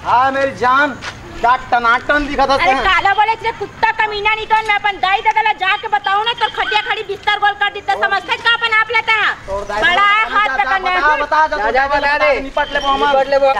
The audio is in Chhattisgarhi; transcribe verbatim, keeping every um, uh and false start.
हाँ मेरी जान, का टनाटन दिखत हस अरे तें। काला बोले रे कुत्ता कमीना, नहीं तो मैं अपन दाई ददा ला जाके बताऊं ना, तोर खटिया खड़ी बिस्तर गोल कर देता, समझते का अपन आप लेता है। तोर दाई बड़ा ददा है, हाथ जा, जा, पकड़ने। बता, बता, जा, जा, जा, बता दे। निपट लेबो हमन। निपट लेबो।